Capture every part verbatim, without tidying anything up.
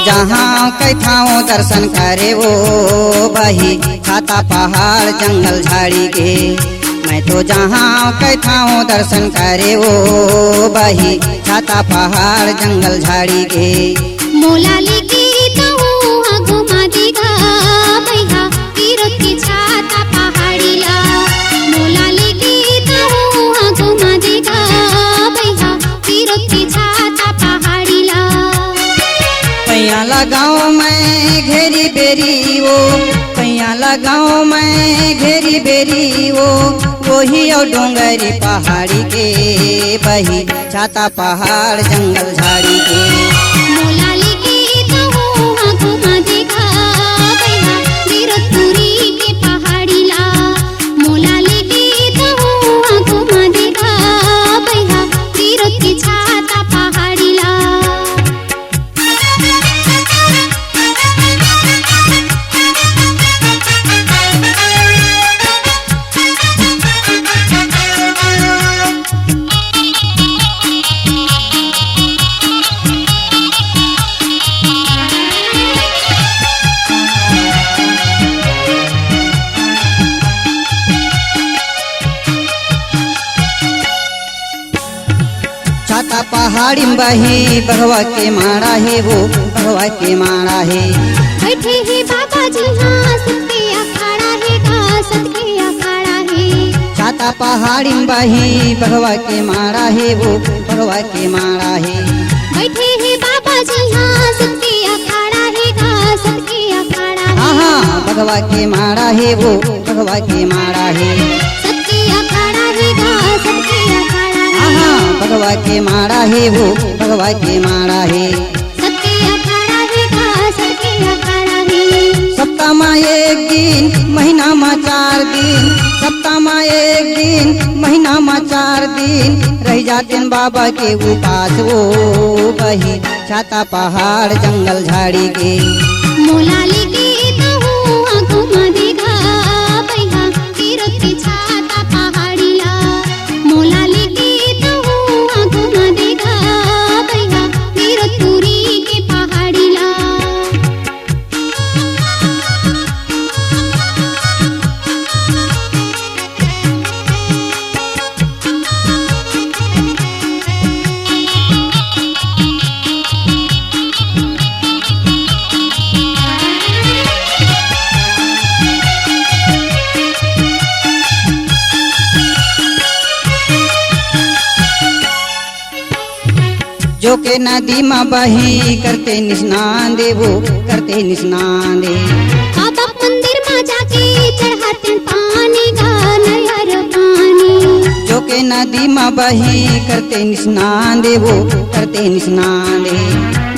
जहाँ कहिथँव दर्शन करे ओ बही, छाता पहाड़ जंगल झाड़ी के। मैं तो जहाँ कहिथँव दर्शन करे ओ बही, छाता पहाड़ जंगल झाड़ी के। मोला लेके तहूँ हा घुमा देगा बइहा, तीरथ के छाता पहाड़ी ला। मोला लेके तहूँ हा घुमा देगा बइहा, तीरथ के छाता पहाड़ी ला। पैया लगाओ मैं घेरी बेरी ओ, पैया लगाओ मैं घेरी बेरी ओ, वही और डोंगरी पहाड़ी के बही, छाता पहाड़ जंगल झाड़ी के। मोला लेके तहूँ हा घुमा देगा बइहा, तीरथ पुरी के पहाड़ी ला। मोला लेके तहूँ हा घुमा देगा बइहा, तीरथ के छाता पहाड़ी ला। छाता पहाड़ी म बही बघवा के माड़ा हे वो, बघवा के माड़ा हे। बैठे हे बाबा जी हाँ, सत के अखाड़ा हे गा, सत के अखाड़ा हे। छाता पहाड़ी म बही बघवा के माड़ा हे वो, बघवा के माड़ा हे। बैठे हे बाबा जी हाँ, सत के अखाड़ा हे गा, सत के अखाड़ा हे। हाँ, हाँ, बघवा के माड़ा हे वो, बघवा के माड़ा हे। सत के अखाड़ा हे गा, सत के अखाड़ा हे। हाँ, हाँ, बघवा के माड़ा हे वो, बघवा के माड़ा हे। सत के अखाड़ा हे गा, सत के अखाड़ा हे। सप्ताह मा एक दिन, महीना मा चार दिन, सप्ताह मा एक दिन, महीना मा चार दिन, रहि जातेन बाबा के उपास ओ बही, छाता पहाड़ जंगल झाड़ी के। मोला लेके तहूँ हा घुमा देगा बइहा, तीरथ के छाता पहाड़ी ला। मोला लेके तहूँ हा घुमा देगा बइहा, तीरथ पुरी के पहाड़ी ला। जो के नदी मा बही करते निस्नान दे वो, करते निस्नान दे। बाबा मंदिर मा जाके चढ़ाते पानी गा नरियर पानी। जो के नदी मा बही करते निस्नान दे वो, करते निस्नान दे।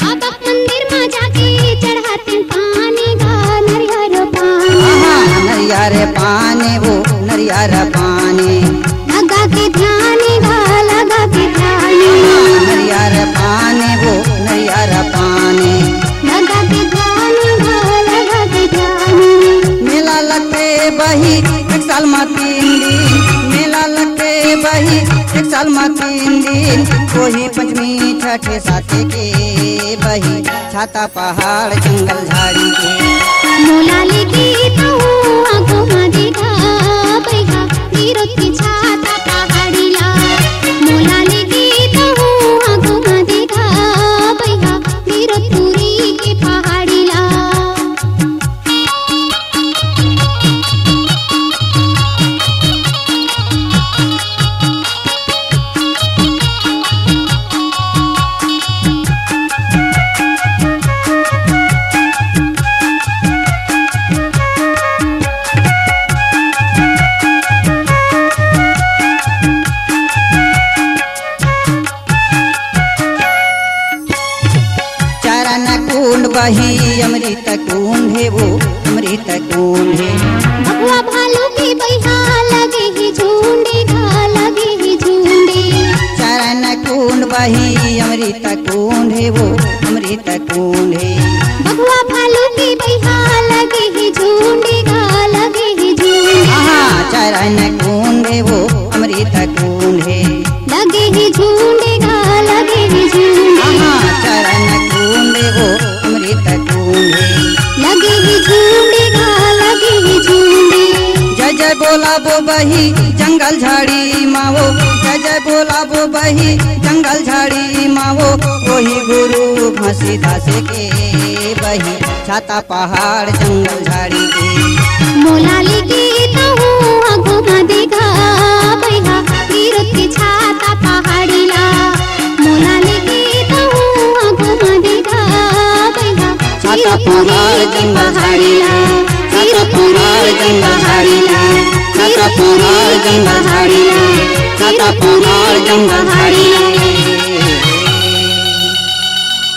बाबा मंदिर मा जाके चढ़ाते पानी गा नरियर पानी। आहा, नरियर पानी वो, नरियर पानी। लगा के ध्यान गा, लगा के ध्यान। नरियर पानी वो, नरियर पानी। लगा के ध्यान गा, लगा के ध्यान। मेला लगथे बही एक साल मा तीन दिन, मेला लगथे बही एक साल मा तीन दिन, कोही पंचमी छठे साते के बही। छाता पहाड़ जंगल झाड़ी के। मोला लेके तहूँ हा घुमा देगा बइहा, तीरथ के छाता पहाड़ी ला। मोला लेके तहूँ हा घुमा देगा बइहा, तीरथ पुरी के पहाड़ी ला। चरण कुंड बही अमृत कुंड हे वो, अमृत कुंड हे। भगवा भालू के बइहा लगे हे झुंडे गा, लगे हे झुंडे। चरण कुंड बही अमृत कुंड हे वो, अमृत कुंड हे। भगवा भालू के बइहा लगे हे झुंडे गा, लगे हे झुंडे। हाँ, चरण कुंड हे वो, अमृत कुंड हे। लगे हे झुंडे गा, लगे हे झुंडे। हाँ, चरण कुंड हे वो, अमृत जय बोलाबो बही जंगल झाड़ी मावो, जय जय बोलाबो बही जंगल झाड़ी मावो, ओही गुरु घासीदास के बही छाता पहाड़ जंगल झाड़ी के। मोला लेके तहूँ घुमा दे गा बइहा, गिरोध के छाता पहाड़ी ला। मोला लेके तहूँ घुमा दे गा बइहा, छाता पहाड़ जंगल झाड़ी ला। छाता पहाड़ जंगल झाड़ी ला। छाता पहाड़ जंगल झाड़ी ला। छाता पहाड़ जंगल झाड़ी ला।